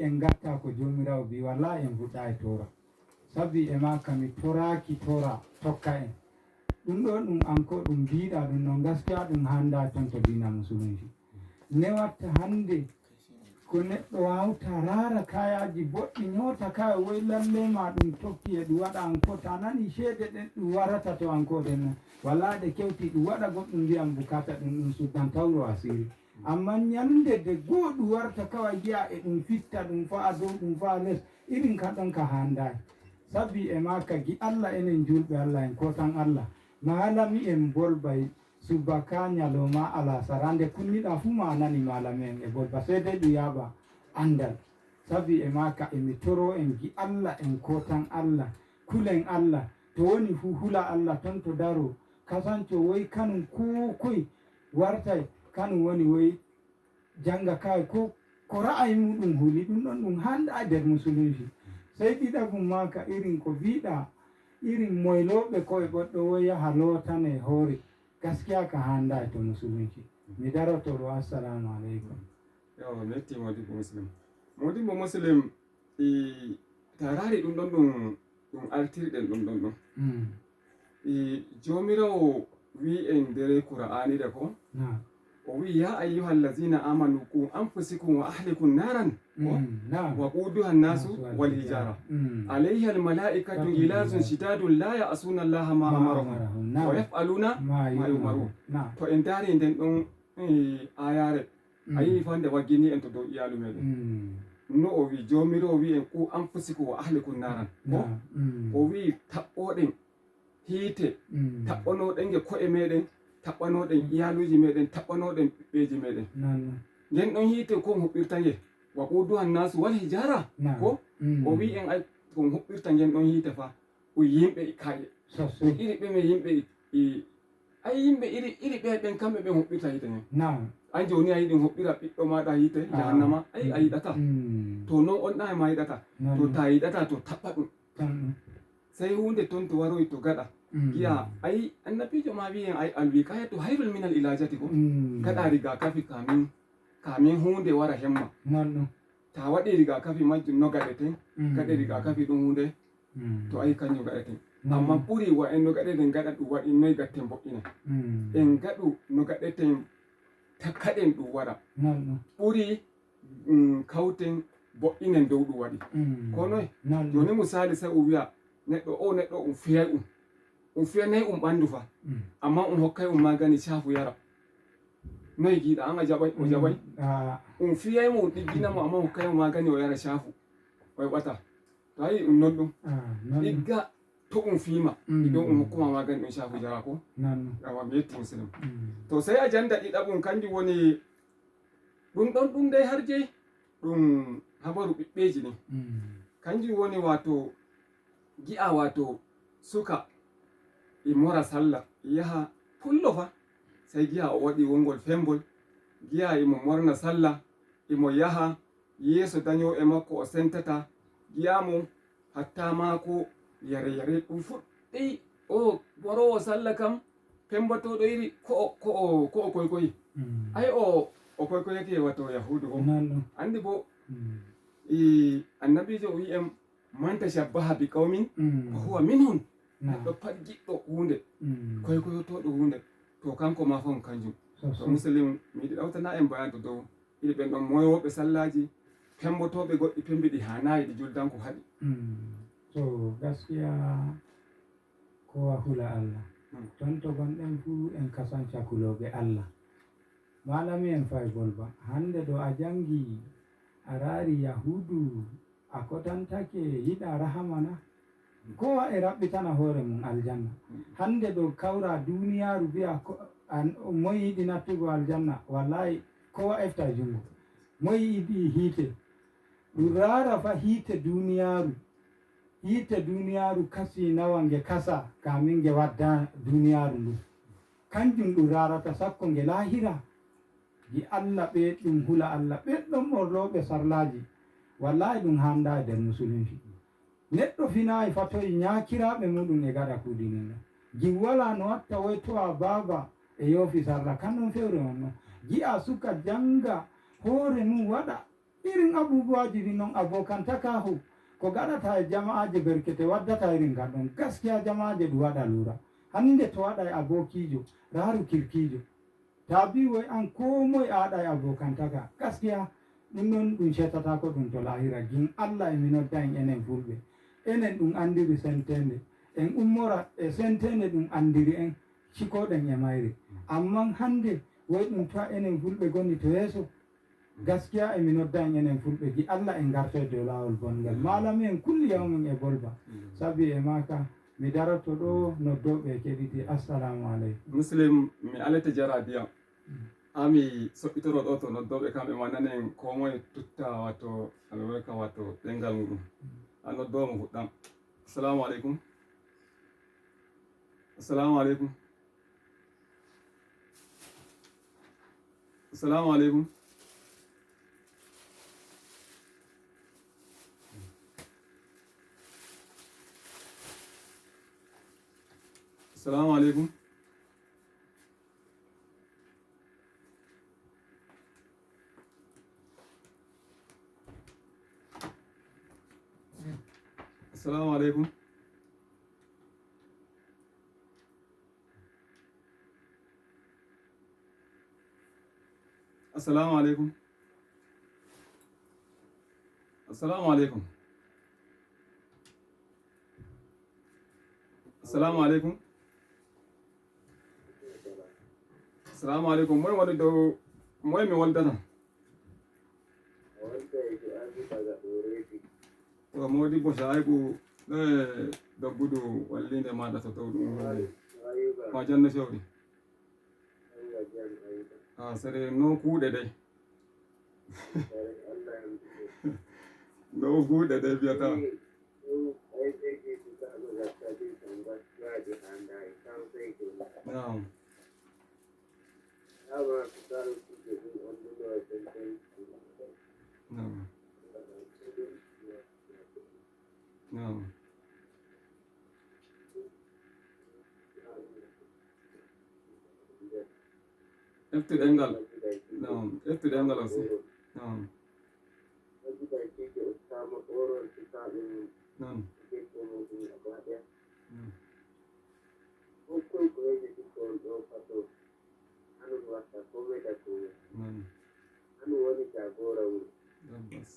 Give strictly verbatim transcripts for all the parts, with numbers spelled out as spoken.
en ngatta ko Joomiraawo bi, wallaahi en fuɗɗaay toora. Sabi e maaka mi toraaki toora tokka en. Ɗum ɗo ɗum anko ɗum mbiɗa ɗum noon gaskiya ɗum hannda toon to diina musulunci. Newatta hannde ko neɗɗo waawta raara kayaaji boɗɗi ñoota kaya woy lalle ma ɗum tokki e ɗum waɗa anko ta nani ceede ɗen ɗum warata to anko ɗen noon. Wallaahi ɗe kewti ɗum waɗa goɗɗum mbiyan bukata ɗum ɗum suddan tawro asiri. Amma ñalnde de goo ɗum warta kawai njiya e ɗum fitta ɗum fa'a dow ɗum fa'a les irin ka ɗon ka handaay. Sabi e maaka gi Allah enen julɓe Allah en ko tan Allah. Maalami en bolbay subaka ñalawma alasara nde kunniɗa fuu ma a nani maalami en e bolba seedey ɗum yaaɓa anndal. Sabi e maaka e mi toro en gi Allah en ko tan Allah kulen Allah to woni fuu hula Allah ton to daro kasanco woy kanum ko koy wartay kanum woni woy jannga kaay ko ko ra'ayi muɗum huli ɗum ɗon ɗum hanɗa e nder musulunci. Sey ɗiɗagum maaka irin ko biɗa irin moylooɓe koye goɗɗo wo yaha lootane hoore gaskiya ka hanɗa e to musulunci. Mi daroto ɗo assalamu aleykum. Yo metti modibbo muslim. Modibbo muslim i tarari ɗum ɗon ɗum ɗum artirɗen ɗum ɗon ɗum. Mm. E joomiraawo wi'i en nder Kur'aanire ko o wi'i ya ayyuhal lazina amanu ku anfusikum wa ahlikum naran ko wa quduha nasu wal hijara alayha al malaikatu gilazun shidadun la ya'suna allaha ma amarahum wa yaf'aluna ma yu'marun. To en daari nden ɗon e ayare a yi'i fa nde waggini en to dow iyalu meɗen no o wi joomiraawo wi en ku anfusikum wa ahlikum naran ko o wi taɓɓoɗen hiite taɓɓanoɗen nge ko'e meɗen taɓɓanoɗen iyaluji meɗen taɓɓanoɗen ɓiɓɓeji meɗen ngen ɗon hiite ko huɓɓirta nge wa quduha nasu wal hijara ko o wi en ay ko huɓɓirta ngen ɗon hiite fa o yimɓe e ka'e iri ɓe men yimɓe e ay yimɓe iri iri ɓe ɓen kamɓe ɓen huɓɓirta hiite ngen an joni a yiɗi huɓɓira ɓiɗɗo maɗa hiite jahannama ay a yiɗata to non on ɗa ma yiɗata to ta yiɗata to taɓɓa ɗum sey hunde ton to waroy to gaɗa giya ay annabijo ma wiyen ay alwikayatu hayrul minal ilajati ko gaɗa riga kafi kamin kamin hunde wara hemma ta waɗi riga kafi majjum no gaɗeten gaɗe riga kafi ɗum hunde to ayi kanjum gaɗeten amma ɓuri wa en no gaɗeten gaɗa ɗum waɗi noy gatten mboɗɗina en gaɗu no gaɗeten takkaɗen ɗum waɗa ɓuri mm, kawten boɗɗinen dow ɗum waɗi ko noy joni misali sey o wiya neɗɗo o neɗɗo um fiyay um um fiyanay um ɓandu fa amma um hokkay um magani cafu yara noy giɗa an a jaɓay o jaɓay um fiyay mo um ɗiggina mo amma hokkay mo magani o yara cafu o heɓata to ayi ɗum non ɗum ɗigga to ɗum fiima iɗon ɗum hokkuma magani ɗum cafu jara ko awa mi yetti muslim to sey a janda ɗiɗaɓum kanjum woni ɗum ɗon ɗum dey har jey ɗum habaru ɓiɓɓeji ni kanjum woni wato gi'a wato suka e mora sallah e yaha pullo fa sey gi'a o waɗi wongol fembol gi'a emo morna sallah emo yaha yeeso dañooɓe makko o sentata, gi'amo hatta maako yare yare ɗum fuɗɗi o borowo salla kam pembotoɗo iri ko o ko o ko o koykoyi ay o o koykoyake wato yahudu o andi bo i annabijo o wi'en man tashabbaha bi qaumin fa huwa minhum neɗɗo pat giɗɗo hunde koykoyotoɗo hunde to kanko ma fon kanjum to muslim mi yiɗi ɗawtana en bayanto dow iri ɓen ɗon moyooɓe sallaaji pembotooɓe goɗɗi pembi ɗi haanaayi ɗi juldanko haɗi to gaskiya ko a hula allah ton to gonɗen fuu en kasan cakulooɓe allah malami en fay bolba hannde ɗo a janngi a raari yahuudu a kotantake yiɗa rahama na kowa e raɓɓitana hoore mum aljanna hannde ɗo kawra duniyaaru mbiya moye yiɗi nattugo aljanna wallahi kowa efta junngo moye yiɗi hiite ɗum raara fa hiite duniyaaru hiite duniyaaru kasi nawa nge kasa kamin nge wadda duniyaaru ndu kanjum ɗum raarata sakko nge laahira gi allah ɓe ɗum hula allah ɓe ɗon ɓorlooɓe sarlaaji wallahi ɗum hannda e nder musulunci neɗɗo finaayi fatoyi ñaakiraaɓe muɗum e gaɗa kuuɗi nin non gim walaa no watta woy towa baaba e yoofi sarla kan non fewre on non gi'a suka jannga hoore mum waɗa Irin abubuwaaji ɗin non abokantakahu ko gaɗata e jama'aaje berkete waddata irin ngal ɗon. Gaskiya jama'aaje ɗum waɗa lura. Hannde to waɗa e abokiijo, raaru kirkiijo. Taa bi woy an koo moye a waɗa e abokantaka. Gaskiya ɗum non ɗum cettataako ɗum to laahira. Gin Allah e mi nodda en enen fulɓe. Enen ɗum anndiri senteende. En ummora e senteende ɗum anndiri en. Cikoɗen e mayre. Amman hannde woy ɗum towa enen fulɓe goni to yeeso. Gaskiya e mi nodda en enen fulɓe gi Allah en garto e dow laawol bonngal. Maalami en kulli yawmin e bolba. Sabi e maaka mi daroto ɗo noddooɓe e keɗiti. Assalamu aleykum. Muslim, mi alete jara diyam. Ami soɓɓitoro ɗo to noddooɓe kamɓe ma nanen ko moye tutta wato albarka wato ɗengal muɗum. A noddoowo mo fuɗɗam. Assalamu aleykum. Assalamu aleykum. Assalamu aleykum. Assalamu aleykum. Assalamu aleykum. Assalamu aleykum. Assalamu aleykum. Assalamu aleykum. Assalamu aleykum. Moy woni dow, moy mi woldata? To Modibbo Shu'aybu, eh, doggudu wallinde maɗa to dow ɗum woni. Ma janno sewɗi. Ah, sere no kuuɗe dey. No kuuɗe dey biyata. Naam. Naam. Naam. Eftu ɗengal. Naam. Eftu ɗengal aussi. Naam. Naam. Naam. Naam. Tabbas.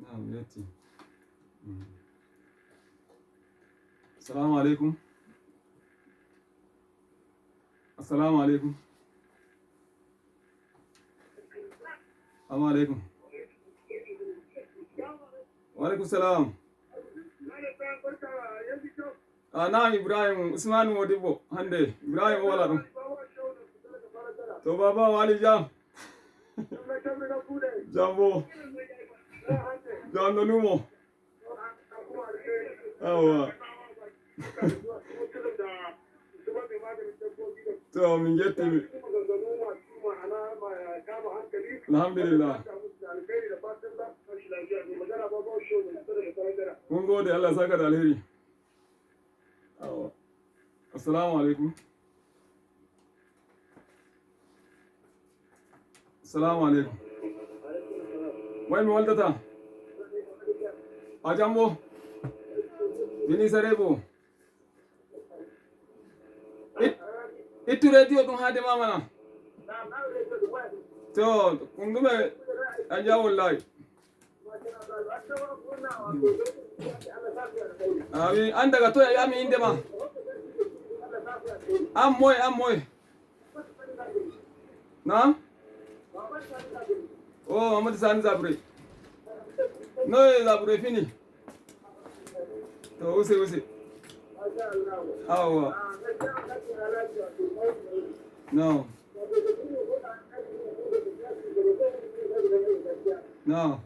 Naam, yetti. Mm. Assalamu aleykum. Assalamu aleykum. Assalamu aleykum. Wa aleykum salam. A, naam, Ibrahim, Usmanu Modibbo, hannde Ibrahim o wala ɗum. To baba wali jam. Jam bo. Jam no lumo. Awa. To, min njettimi. Alhamdulillah. Mun gode, Allah saka da alheri. Awa. Assalamu aleykum. Assalamu aleykum. Moy mi waldata? A jam bo? Mini sare bo? It-, ittu radio ɗum haade ma mana. To, ɗum ɗume a jaw wallahi. Amin. An daga toye a wi'ami innde ma? An moye, an moye? Na? Oh, Mamadou Sani Zabre. Noye Zabre fini? To, use, use. Awa. No. No.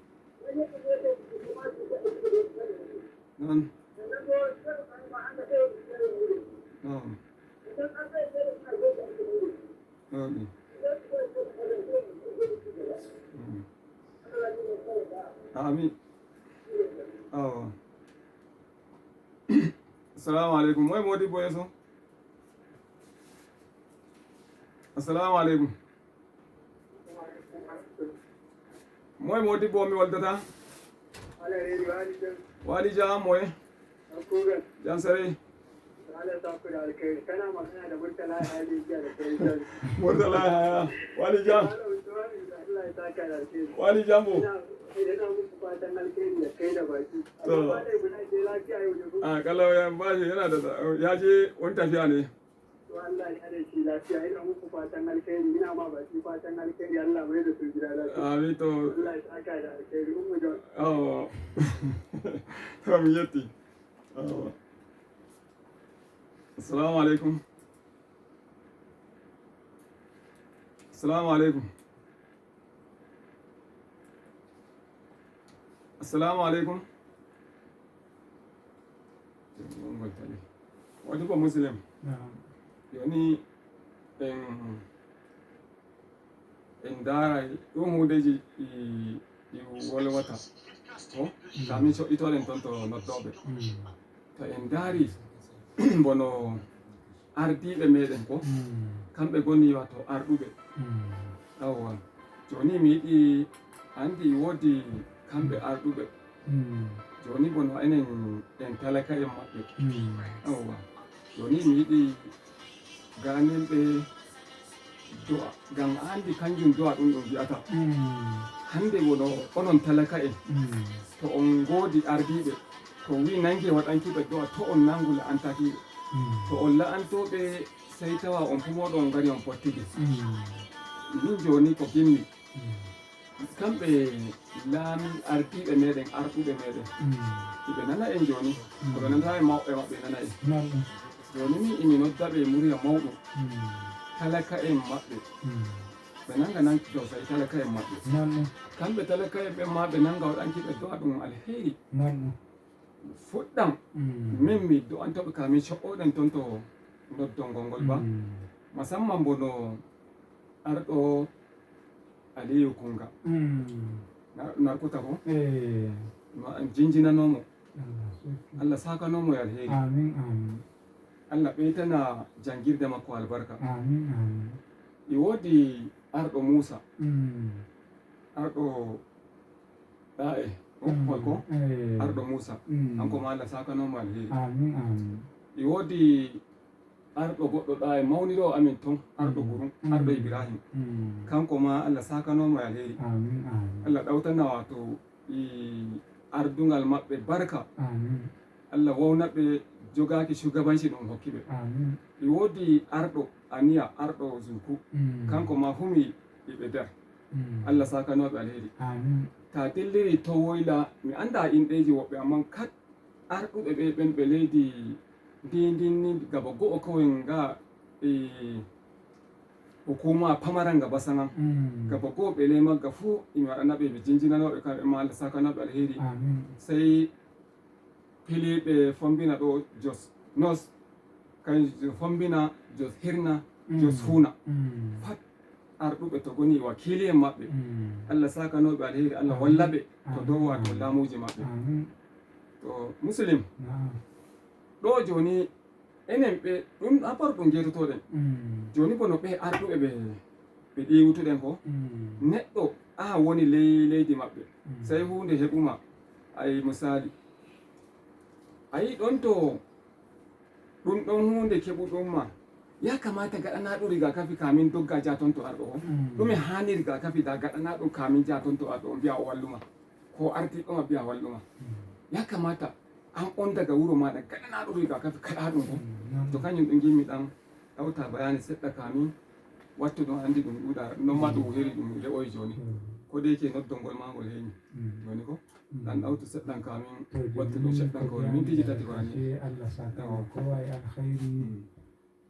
Non. Non. Amin. Mm. Amin. Awa. Assalamu aleykum. Moy Modibbo yeeso? Assalamu aleykum. Moye modibbo mi waldata? Ala reri wali jam. Wali jam moye? Akuga. Jam sare. Ala sakku da alkhairi. Kana magana da Murtala Hali jiya da kai jam. Murtala Haya. Wali jam. Ala Usmani da Allah ya saka da alkhairi. Wali jam bo. Ina ina muku fatan alkhairi da kai da baki. To. Amma ba dai muna je lafiya yau da gobe. A kalau ya ba yana da ya je wani tafiya ne. To Allah ya kare shi lafiya, ina muku fatan alkhairi, ina ma baki fatan alkhairi, Allah mai da su gida lafiya. Amin to. Allah ya saka da alkhairi, Ummu John. Oh. To mi yetti. Oh. Assalamu alaikum. Assalamu alaikum. Assalamu alaikum. Wadi ko Muslim. Naam. Yoni en en daara ɗum hundeji ɗi ɗi wolwata ko kamin soɓɓitoɗen toon to noddooɓe. To en ndaari bono ardiiɓe meɗen ko kamɓe ngoni wato arɗuɓe. Awwa. Jooni mi yiɗi anndi woodi kamɓe arɗuɓe. Jooni bono enen en talaka'en maɓɓe. Awwa. Jooni mi yiɗi gaaninɓe do'a ngam a anndi kanjum do'a ɗum ɗum wi'ata. Hannde wono onon talaka'en to on ngoodi ardiiɓe to wi'i nange waɗankiɓe do'a to on nangu la'antakiɓe. To on la'antooɓe sey tawa on fuu mooɗon on ngari on pottidi. Min jooni ko gimmi. Kamɓe laami ardiiɓe meɗen arɗuɓe meɗen iɓe nana en jooni. Ko ɓe nanta e mawɓe maɓɓe nana en. Jooni min imi nodda ɓe e murya mawɗum. Talaka'en maɓɓe ɓe nanga nanki tawsayi talaka'en maɓɓe. Kamɓe talaka'en ɓen ma ɓe nanga waɗanki ɓe do'a ɗum alheri. Fuɗɗam min mi do'antoɓe ka min co'oɗen ton to noddongol ngol ba. Masamman mbo no arɗo Aliyu Kunga. Narkuta ko no an jinjinanomo. Allah sakanomo e alheri. Amin amin. Allah ɓeytana jangirde makko albarka. Amin amin. E wodi arɗo Musa. Arɗo ɗa'e holko arɗo Musa. Kanko ma Allah sakanomo alheri. Amin amin. E wodi arɗo goɗɗo ɗa e mawniroowo amin ton arɗo gurum arɗo Ibrahim. Kanko ma Allah sakanomo e alheri. Allah ɗawtana wato e ardungal maɓɓe barka. Allah wawna ɓe jogaaki shugabanci ɗum hokki ɓe. E woodi arɗo aniya arɗo zulku. Kanko ma humi iɓe nder. Allah sakanoɓe alheri. Ta dilliri to woyla mi anda inɗeji woɓɓe amma kat arɗuɓe ɓe ɓen ɓe leydi ndi ndin ni gaba go'o kawai nga e hukuma pamara nga basanan gaba go'o ɓe ley magga fuu imi waɗana ɓe ɓe jinjinanoɓe kamɓe ma Allah sakanoɓe alheri. Sey piliɓe fombina ɗo jos nos kan fombina jos hirna jos huna fat arɗuɓe to goni wakiili en maɓɓe. Allah sakanoɓe alheri Allah walla ɓe to dow wato laamuji maɓɓe. To muslim ɗo joni enen ɓe ɗum habaru ɗum jeytotoɗen. Joni bono ɓe arɗuɓe ɓe ɓe ɗiwtuɗen ko neɗɗo a woni ley leydi maɓɓe sey hunde heɓuma. Ay misali a yi ɗon to ɗum ɗon hunde keɓuɗum ma ya kamata gaɗana ɗum rigakafi kamin dogga ja ton to arɗo on. Ɗume hani rigakafi da gaɗana ɗum kamin ja ton to arɗo on mbiya o walluma ko ardiɗɗo ma mbiya walluma. Ya kamata an on daga wuro maɗa gaɗana ɗum rigakafi kaɗa ɗum on. To kañum ɗum jimmi ɗan ɗawta bayani seɗɗa kamin wattu ɗum andi ɗum ɗuɗa non ma ɗum heri ɗum le'oy joni. Ko de ke noddongol ma ngol heñi joni ko ɗan ɗawtu seɗɗan kamin wattu ɗum seɗɗan ko mintiji tati ko hani. Allah sakana kowa e alkhairi.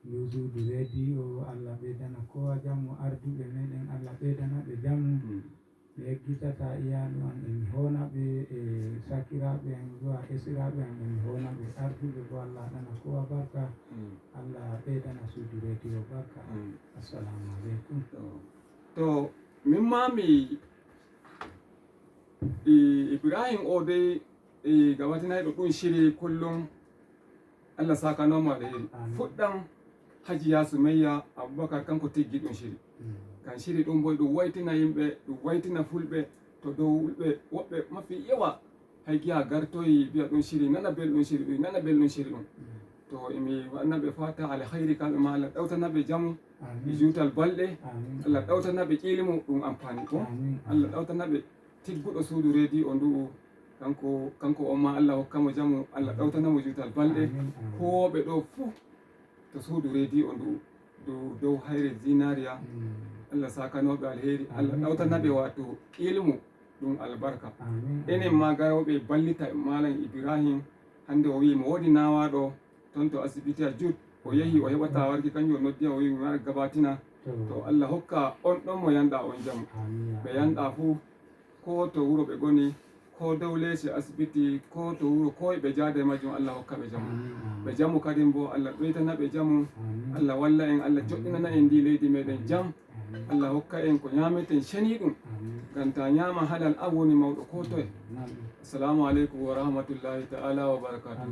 Luzudu radio Allah ɓeydana kowa jammu arduɓe meɗen Allah ɓeydana ɓe jammu. Mi eggitata iyalu am emi hoonaɓe e sakiraɓe am zuwa esiraɓe am emi hoonaɓe arduɓe bo Allah haɗana kowa barka. Allah ɓeydana suudu radio barka. Assalamu aleykum. To min ma mi ibrahim o dey gabatinayɗo ɗum shiri kullum. Allah sakanomo alheri. Fuɗɗam hajiya sumayya abubakar kanko tiggi ɗum shiri. Kan shiri ɗum boy ɗum waytina yimɓe ɗum waytina fulɓe. To dow ɓe woɓɓe mafi yawa hay giya gartoyi biya ɗum siri nana belɗum siri ɗum nana belɗum siri ɗum. To emi waɗana ɓe fata alhayri kamɓe ma Allah ɗawtana ɓe jamu e juutal balɗe. Allah ɗawtana ɓe ƴiili mo ɗum ampani ko Allah ɗawtana ɓe tigguɗo suudu reedi o ndu'u. Kanko kanko on ma Allah hokka mo jamu Allah ɗawtana mo juutal balɗe. Huwooɓe ɗo fuu to suudu reedi o ndu'u dow dow hayre zinariya. Allah sakanoɓe alheri Allah ɗawtana ɓe wato ilmu ɗum albarka. Enen ma garoɓe ballita malam ibrahim hande o wi mo wodi nawaɗo ton to asibiti a jut o yehi o heɓata warki kanjum o noddi o wi mi wara gabatina. To Allah hokka on ɗon mo yanɗa on jamu ɓe yanɗa fuu ko to wuro ɓe goni ko dow leese asibiti ko to wuro ko ɓe jaada e majjum allah hokka ɓe jamu. Ɓe jamu kadin bo allah ɓeytana ɓe jamu. Allah walla en allah joɗɗinana en ndi leydi meɗen jam. Allah hokka en ko ñameten ceni ɗum ngam ta ñama halal an woni mawɗo ko toye. Assalamu aleykum wa rahmatullahi ta'ala wa barakatuh.